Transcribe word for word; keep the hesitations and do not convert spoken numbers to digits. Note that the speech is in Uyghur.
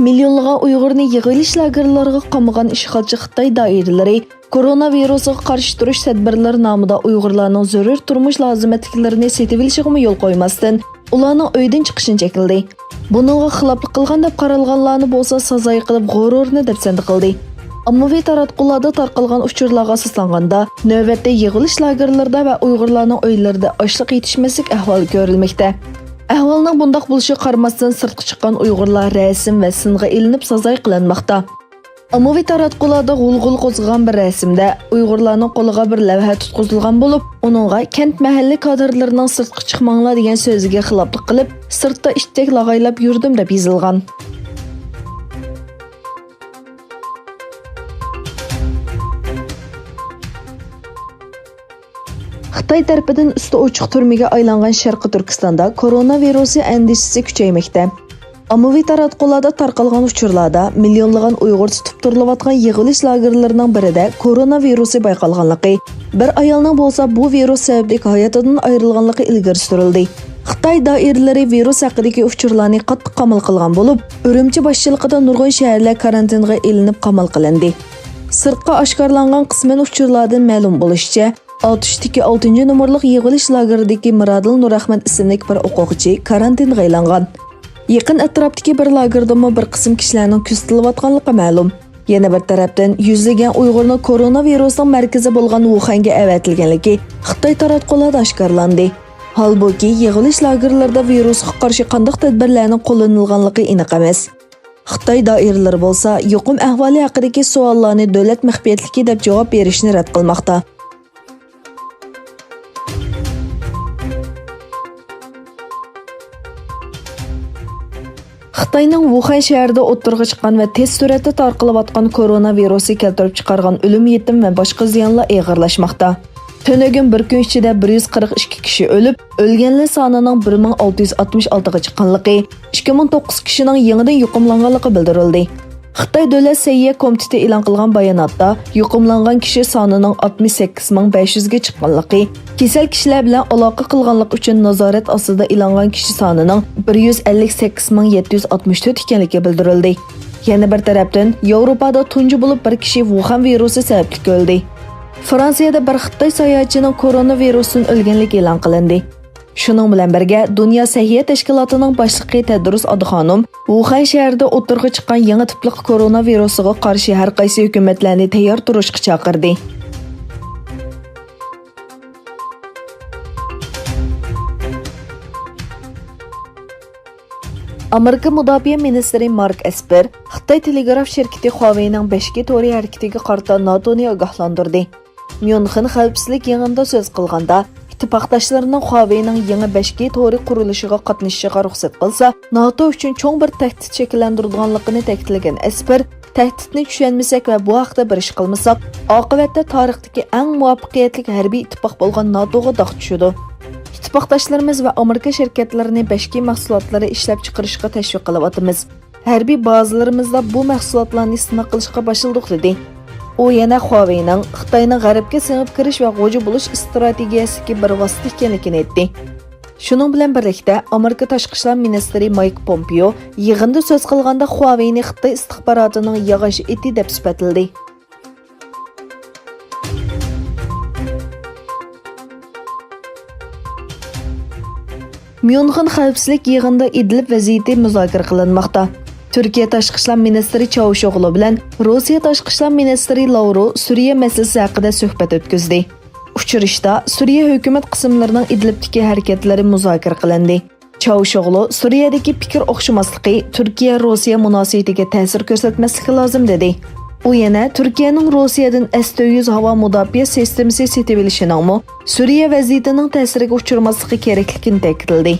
مىليونلىغان ئۇيغۇرنى يىغىۋېلىش لاگېرلىرىغا قامىغان ئىشغالچى خىتاي دائىرىلىرى كورونا ۋىرۇسىغا قارشى تۇرۇش تەدبىرلىرى نامىدا ئۇيغۇرلارنىڭ زۆرۈر تۇرمۇش لازىمەتلىكلىرىنى سېتىۋېلىشىغىمۇ يول قويماستىن، ئۇلارنىڭ ئۆيدىن چىقىشىنى چەكلىدى. بۇنىڭغا خىلاپلىق قىلغان دەپ قارالغانلارنى بولسا سازايا قىلىپ غۇرۇرىنى دەپسەندە قىلدى. ئاممىۋى تاراتقۇلاردا تارقالغان ئۇچۇرلارغا ئاساسلانغاندا، نۆۋەتتە يىغىۋېلىش لاگېرلىرىدا ۋە ئۇيغۇرلارنىڭ ئۆيلىرىدە ئاشلىق يېتىشمەسلىك ئەھۋالى كۆرۈلمەكتە. ئەھۋالنىڭ بۇنداق بولۇشىغا قارىماستىن، سىرتقا چىققان ئۇيغۇرلار رەسىم ۋە سىنغا ئېلىنىپ سازايا قىلىنماقتا. ئاممىۋى تاراتقۇلاردا غۇلغۇلا قوزغىغان بىر رەسىمدە ئۇيغۇرلارنىڭ قولىغا بىر لەۋھە تۇتقۇزۇلغان بولۇپ، ئۇنىڭغا كەنت مەھەللە كادىرلىرىنىڭ سىرتقا چىقماڭلار دېگەن سۆزىگە خىلاپلىق قىلىپ، سىرتتا ئىتتەك لاغايلاپ يۈردۈم دەپ يېزىلغان. خىتاي تەرىپىدىن ئۈستى ئوچۇق تۈرمىگە ئايلانغان شەرقىي تۈركىستاندا كورونا ۋىرۇسى ئەندىشىسى كۈچەيمەكتە. ئاممىۋى تاراتقۇلاردا تارقالغان ئۇچۇرلاردا مىليونلىغان ئۇيغۇر تۇتۇپ تۇرۇلۇۋاتقان يىغىۋېلىش لاگېرلىرىنىڭ بىرىدە كورونا ۋىرۇسى بايقالغانلىقى، بىر ئايالنىڭ بولسا بۇ ۋىرۇس سەۋەبلىك ھاياتىدىن ئايرىلغانلىقى ئىلگىرى سۈرۈلدى. خىتاي دائىرىلىرى ۋىرۇس ھەققىدىكى ئۇچۇرلارنى قاتتىق قامال قىلغان بولۇپ، ئۈرۈمچى باشچىلىقىدا نۇرغۇن شەھەرلەر كارانتىنغا ئېلىنىپ قامال قىلىندى. سىرتقا ئاشكارىلانغان قىسمەن ئۇچۇرلاردىن مەلۇم بولۇشىچە، ئاتۇشتىكى ئالتىنچى نومۇرلۇق يىغىۋېلىش لاگېرىدىكى مىرادىل نۇرئەخمەت ئىسىملىك بىر ئوقۇغۇچى كارانتىنغا ئېلىنغان. يېقىن ئەتراپتىكى بىر لاگېردىمۇ بىر قىسىم كىشىلەرنىڭ كۆزىتىلىۋاتقانلىقى مەلۇم. يەنە بىر تەرەپتىن، يۈزلىگەن ئۇيغۇرنىڭ كورونا ۋىرۇسىنىڭ مەركىزى بولغان ۋۇخەنگە ئەۋەتىلگەنلىكى خىتاي تاراتقۇلاردا ئاشكارىلاندى. ھالبۇكى، يىغىۋېلىش لاگېرلىرىدا ۋىرۇسقا قارشى قانداق تەدبىرلەرنىڭ قوللىنىلغانلىقى ئېنىق ئەمەس. خىتاي دائىرىلىرى بولسا يۇقۇم ئەھۋالى ھەققىدىكى سوئاللارنى دۆلەت مەخپىيەتلىكى دەپ جاۋاب بېرىشنى رەت قىلماقتا. خىتاينىڭ ۋۇخەن شەھىرىدە ئوتتۇرىغا چىققان ۋە تېز سۈرئەتتە تارقىلىۋاتقان كورونا ۋىرۇسى كەلتۈرۈپ چىقارغان ئۆلۈم يېتىم ۋە باشقا زىيانلار ئېغىرلاشماقتا. تۈنۈگۈن بىر كۈن ئىچىدە بىر يۈز قىرىق ئىككى كىشى ئۆلۈپ، ئۆلگەنلەر سانىنىڭ بىر مىڭ ئالتە يۈز ئاتمىش ئالتىغا چىققانلىقى، ئىككى مىڭ توققۇز كىشىنىڭ يېڭىدىن يۇقۇملانغانلىقى بىلدۈرۈلدى. خىتاي دۆلەت سەھىيە كومىتېتى ئېلان قىلغان باياناتتا، يۇقۇملانغان كىشى سانىنىڭ ئاتمىش سەككىز مىڭ بەش يۈزگە چىققانلىقى، كېسەل كىشىلەر بىلەن ئالاقە قىلغانلىق ئۈچۈن نازارەت ئاستىدا ئېلىنغان كىشى سانىنىڭ بىر يۈز ئەللىك سەككىز مىڭ يەتتە يۈز ئاتمىش تۆت ئىكەنلىكى بىلدۈرۈلدى. يەنە بىر تەرەپتىن، ياۋروپادا تۇنجى بولۇپ بىر كىشى ۋۇخەن ۋىرۇسى سەۋەبلىك ئۆلدى. فرانسىيەدە بىر خىتاي ساياھەتچىنىڭ كورونا ۋىرۇسىدىن ئۆلگەنلىكى ئېلان قىلىندى. شۇنىڭ بىلەن بىرگە، دۇنيا سەھىيە تەشكىلاتىنىڭ باشلىقى تەدرۇس ئادىخانۇم ۋۇخەن شەھىرىدە ئوتتۇرىغا چىققان يېڭى تىپلىق كورونا ۋىرۇسىغا قارشى ھەر قايسى ھۆكۈمەتلەرنى تەييار تۇرۇشقا چاقىردى. ئامېرىكا مۇداپىئە مىنىستىرى مارك ئەسپېر خىتاي تېلېگراف شىركىتى خۇاۋېينىڭ بەش جى تورى ھەرىكىتىگە قارىتا ناتونى ئاگاھلاندۇردى. ميۇنخېن خەۋپسىزلىك يىغىنىدا سۆز قىلغاندا، ئىتتىپاقداشلىرىنىڭ خۇاۋېينىڭ يېڭى بەش جى تورى قۇرۇلۇشىغا قاتنىشىشىغا رۇخسەت قىلسا، ناتو ئۈچۈن چوڭ بىر تەھدىت شەكىللەندۈرىدىغانلىقىنى تەكىتلىگەن ئەسپېر، تەھدىتنى چۈشەنمىسەك ۋە بۇ ھەقتە بىر ئىش قىلمىساق، ئاقىۋەتتە تارىختىكى ئەڭ مۇۋەپپەقىيەتلىك ھەربىي ئىتتىپاق بولغان ناتوغا داغ چۈشىدۇ. ئىتتىپاقداشلىرىمىز ۋە ئامېرىكا شىركەتلىرىنى بەش جى مەھسۇلاتلىرى ئىشلەپچىقىرىشقا تەشۋىق قىلىۋاتىمىز. ھەربىي بازىلىرىمىزدا بۇ مەھسۇلاتلارنى سىناق قىلىشقا باشلىدۇق، دېدى. ئۇ يەنە خۇاۋېينىڭ خىتاينىڭ غەربكە سىڭىپ كىرىش ۋە غوجا بولۇش ئىستراتېگىيەسىدىكى بىر ۋاسىتە ئىكەنلىكىنى ئېيتتى. شۇنىڭ بىلەن بىرلىكتە، ئامېرىكا تاشقى ئىشلار مىنىستىرى مايك پومپېئو يىغىندا سۆز قىلغاندا خۇاۋېينى خىتاي ئىستىخباراتىنىڭ ياغاچ ئېتى دەپ سۈپەتلىدى. ميۇنخېن خەۋپسىزلىك يىغىنىدا ئىدلىب ۋەزىيىتى مۇزاكىرە قىلىنماقتا. تۈركىيە تاشقى ئىشلار مىنىستىرى چاۋۇشئوغلۇ بىلەن روسىيە تاشقى ئىشلار مىنىستىرى لاۋروۋ سۈرىيە مەسىلىسى ھەققىدە سۆھبەت ئۆتكۈزدى. ئۇچرىشىشتا سۈرىيە ھۆكۈمەت قىسىملىرىنىڭ ئىدلىبتىكى ھەرىكەتلىرى مۇزاكىرە قىلىندى. چاۋۇشئوغلۇ سۈرىيەدىكى پىكىر ئوخشىماسلىقى تۈركىيە روسىيە مۇناسىۋىتىگە تەسىر كۆرسەتمەسلىكى لازىم، دېدى. ئۇ يەنە تۈركىيەنىڭ روسىيەدىن ئەس تۆت يۈز ھاۋا مۇداپىئە سىستېمىسى سېتىۋېلىشىنىڭمۇ سۈرىيە ۋەزىيىتىنىڭ تەسىرىگە ئۇچرىماسلىقى كېرەكلىكىنى تەكىتلىدى.